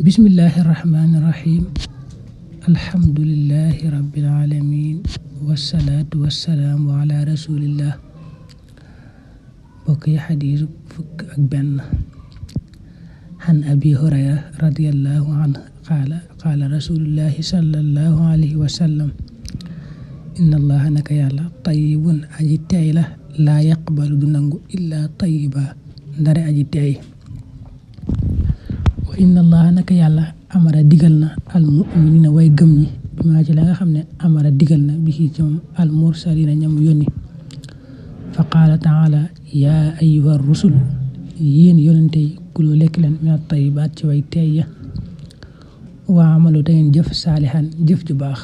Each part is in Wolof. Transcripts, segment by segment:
bismillahi rahmaani rahim alhamdulillahi rabbil alamin wassalaatu wassalaamu ala rasulillah. bokk yi xadiis fukk ak benn. an abi hurayra radiyallahu anhu qaala rasulullahi sallallahu alayhi wa sallam inna allaha naka yàlla tayyibun aji teey la laa yaqbalu du nangu illaa tayyiba ndare aji teey. wa inna allaha naka yàlla amara digal na al mu'minina way gëm ñi bi maa ci la nga xam ne amara digal na bi ci moom al mursalina ñam yónni. fa qaala taala yaa ayyuha rusul yéen yonente yi kuloo lekk leen min at-tayyibaat ci way teey ya wa amalu te ngeen jëf saalihan jëf ju baax.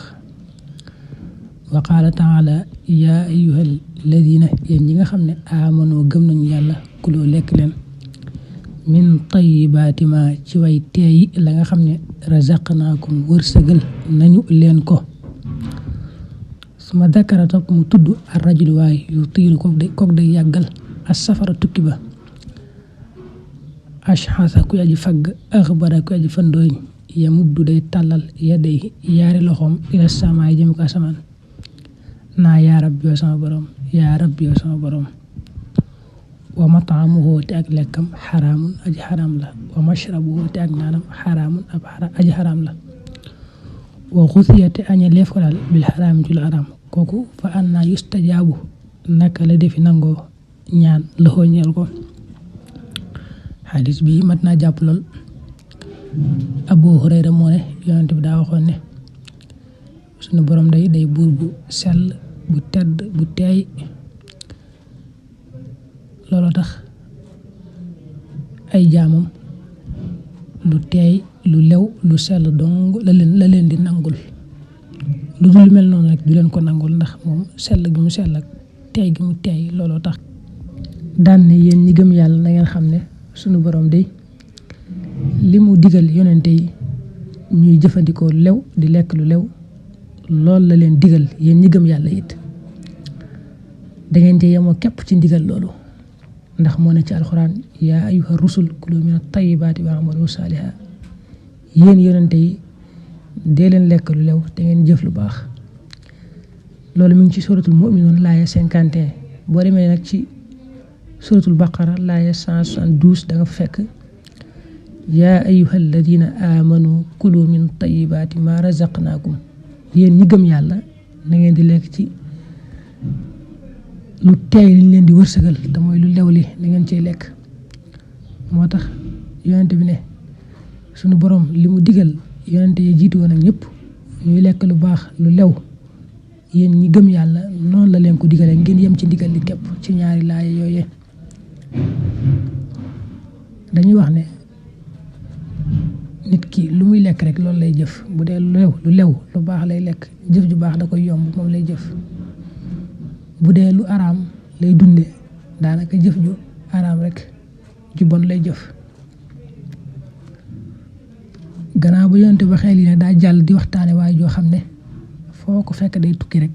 wa qaala taala yaa ayyuha alladina yéen ñi nga xam ne amanoo gëm nañu yàlla kuloo lekk leen min tayyibaati ma ci way teey la nga xam ne razaqnaakum wërsëgal nañu leen ko. suma dakara topp mu tudd ar rajul waay yu tiilu kook day yàggal as safara tukki ba. ashxasa ku aji fagg axbara ku aji fandooñ ya muddu day tàllal ya day yaari loxoom ila samaay jëm ko asamaan naa yaa rabbi yow sama borom yaa rabbi yow sama borom. wa mataamuhu te ak lekkam xaraamun aji xaraam la wa mashrabuhu te ak naanam xaraamun aji xaraam la wa xusiya te aña leef ko daal bil xaraam ci lu xaraam kooku fa anna yustajaabu naka la defi nangoo ñaan loxoo ñeel ko. xadis bi mat naa jàpp lool. Abu Hurayra moo ne yonent bi daa waxoon ne sunu borom day buur bu sell bu tedd bu teey. looloo tax ay jaamam lu teey lu lew lu sell dong la leen di nangul. lu dul mel noonu rek du leen ko nangul ndax moom sell gi mu sell ak teey gi mu teey. looloo tax daan ne yéen ñi gëm yàlla na ngeen xam ne sunu borom day li mu digal yonente yi ñuy jëfandikoo lew di lekk lu lew loolu la leen digal yéen ñi gëm yàlla it da ngeen ci yemoo képp ci ndigal loolu. ndax moo ne ci alxuraan yaa ayyuha rusul kulu min at-tayyibaati wa amalu saaliha yéen yonente yi dee leen lekk lu lew te ngeen jëf lu baax. loolu mi ngi ci suratul mu'minuun laaya 51. boo demee nag ci suratul baqara laaya 172 da nga fekk yaa ayyuha alladina amanu kulu min tayyibaati ma razaqnaakum yéen ñi gëm yàlla na ngeen di lekk ci lu teey liñ leen di wërsëgal te mooy lu lew li na ngeen cey lekk. moo tax yonente bi ne sunu borom li mu digal yonente yi jiitu woon ak ñëpp ñuy lekk lu baax lu lew yéen ñi gëm yàlla noonu la leen ko digalee ngeen yem ci ndigal li képp ci ñaari laaya yooyee. dañuy wax ne nit ki lu muy lekk rek loolu lay jëf. bu dee lu lew lu baax lay lekk jëf ju baax da koy yomb moom lay jëf. bu dee lu araam lay dunde daanaka jëf ju araam rek ju bon lay jëf. gannaaw bu yonte ba xel yi ne daa jàll di waxtaane waaye joo xam ne foo ko fekk day tukki rek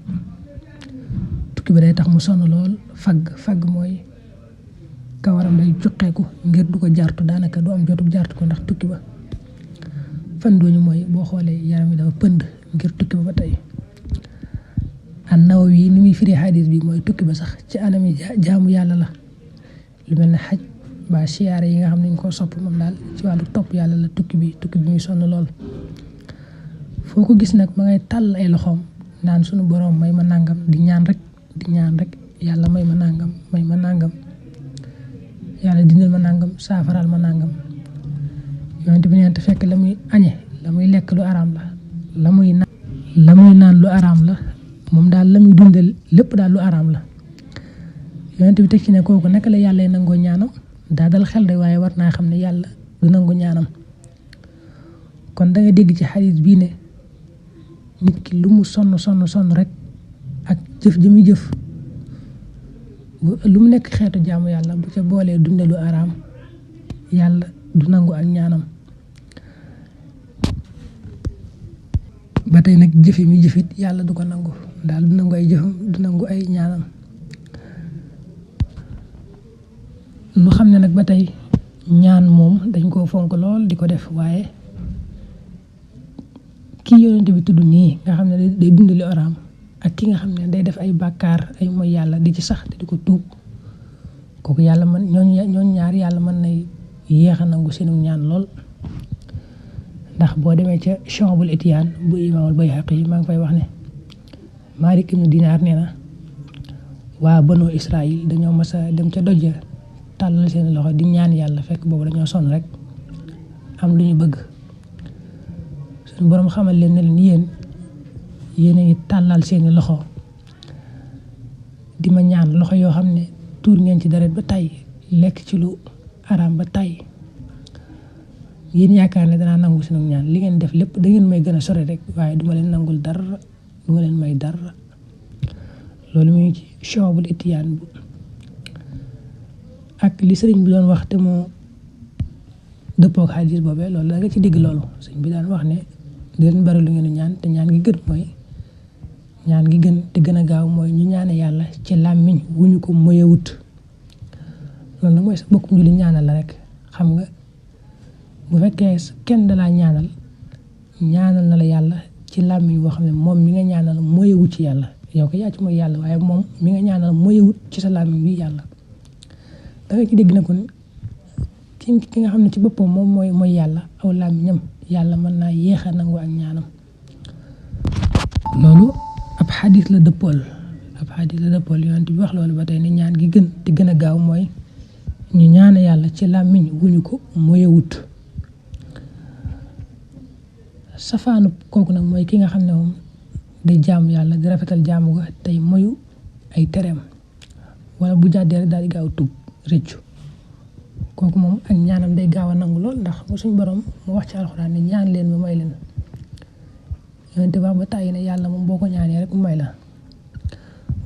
tukki ba day tax mu sonn lool. fagg mooy kawaram day cuqeeku ngir du ko jartu daanaka du am jotug jartu ko ndax tukki ba. fandooñu mooy boo xoolee yaram yi dafa pënd ngir tukki ba tey. an-Nawawi ni muy firi xadis bi mooy tukki ba sax ci anam yi jaamu yàlla la lu mel ne xaj ba siyaare yi nga xam ne ñu ko sopp moom daal ci wàllu topp yàlla la tukki bi muy sonn lool. foo ko gis nag ma ngay tàll ay loxoom naan sunu borom may ma nàngam di ñaan rek yàlla may ma nàngam yàlla dindal ma nàngam saafaral ma nàngam. yonent bi neen te fekk la muy añe la muy lekk lu araam la la muy naan lu araam la moom daal la muy dundal lépp daal lu araam la. yonent bi teg ci ne kooku naka la yàlla nangoo ñaanam daa dal xel de waaye war naa xam ne yàlla du nangu ñaanam. kon da nga dégg ci xadiis bii ne nit ki lu mu sonn rek ak jëf ji muy jëf lu mu nekk xeetu jaamu yàlla bu ca boolee dunde lu araam yàlla du nangu ak ñaanam. ba tey nag jëfe mi jëfit yàlla du ko nangu daal du nangu ay jëfam du nangu ay ñaanam. nu xam ne nag ba tey ñaan moom dañ koo fonk lool di ko def waaye kii yonent bi tudd nii nga xam ne day dund li oraam ak ki nga xam ne day def ay bàkkaar ay mooy yàlla di ci sax te di ko tuub kooku yàlla man ñooñ ñaar yàlla mën na yéex a nangu seenu ñaan lool. ndax boo demee ca Shu'abul Ityaan bu imaamul Bayhaqi maa ngi fay wax ne Maalik ibnu Dinaar nee na waa Banu Israil dañoo mas a dem ca doj tàllal seen loxo di ñaan yàlla fekk boobu dañoo sonn rek am lu ñu bëgg suñu boroom xamal leen ne leen yéen a ngi tàllal seeni loxo di ma ñaan loxo yoo xam ne tuur ngeen ci deret ba tey lekk ci lu araam ba tey yéen yaakaar ne danaa nangu sunu ñaan li ngeen def lépp da ngeen may gën a sore rek waaye duma leen nangul dara duma leen may dara loolu mu ngi ci Shu'abul Ityaan bu ak li sëriñ bi doon wax te mu dëppook xadiis boobee loolu da nga ci digg loolu sëriñ bi daan wax ne di leen bari lu ngeen ñaan te ñaan gi gën mooy ñaan gi gën te gën a gaaw mooy ñu ñaane yàlla ci làmmiñ wu ñu ko moyewut loolu nag mooy sa bokkum julli ñaanal la rek xam nga bu fekkee kenn dalaa ñaanal na la yàlla ci làmmiñ boo xam ne moom mi nga ñaanal moyewut ci yàlla yow ko yaa ci mooy yàlla waaye moom mi nga ñaanal moyewut ci sa làmmiñ bi yàlla da nga ci dégg na kon ki nga xam ne ci boppam moom mooy yàlla aw làmmiñam yàlla mën naa yéex a nangu ak ñaanam loolu ab xadis la dëppool yonent bi wax loolu ba tey ne ñaan gi gën te gën a gaaw mooy ñu ñaane yàlla ci làmmiñ wuñu ko moyewut safaanu kooku nag mooy ki nga xam ne moom day jaamu yàlla di rafetal jaamu ga tey moyu ay tereem wala bu jàddee rek daal di gaaw tub rëccu kooku moom ak ñaanam day gaaw a nangu lool ndax suñu borom mu wax ci alxuraan ne ñaan leen ma may leen yonent wax ba tàyyi ne yàlla moom boo ko ñaanee rek mu may la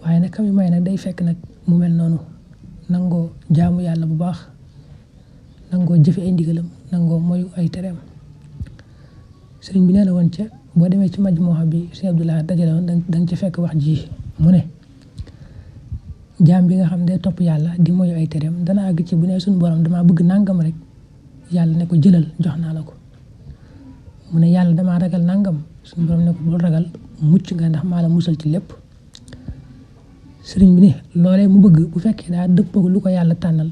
waaye nag kami may nag day fekk nag mu mel noonu nangoo jaamu yàlla bu baax nangoo jëfe ay ndigalam nangoo moyu ay tereem sëriñ bi nee na woon ca boo demee ci majmuha bi Sëriñ Abdullah dajale woon danga ci fekk wax ji mu ne jaam bi nga xam ne topp yàlla di moyu ay tereem dana àgg ci bu ne suñu borom damaa bëgg nangam rek yàlla ne ko jëlal jox naa la ko mu ne yàlla damaa ragal nangam suñu borom ne ko bul ragal mucc nga ndax maa la musal ci lépp sëriñ bi ne loolee mu bëgg bu fekkee daa dëppoo lu ko yàlla tànnal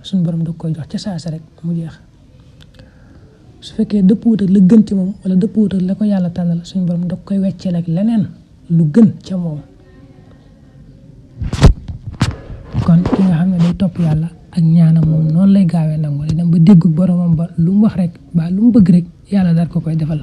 suñu borom da koy jox ca saasa rek mu jeex su fekkee dëppwut ak la gën ci moom wala dëppwut ak la ko yàlla tànnal suñu borom da koy wecceel ak leneen lu gën ca moom kon ki nga xam ne day topp yàlla ak ñaanam moom noonu lay gaawee nangu day dem ba déggu boromam ba lu mu wax rek ba lu mu bëgg rek yàlla dar ko koy defal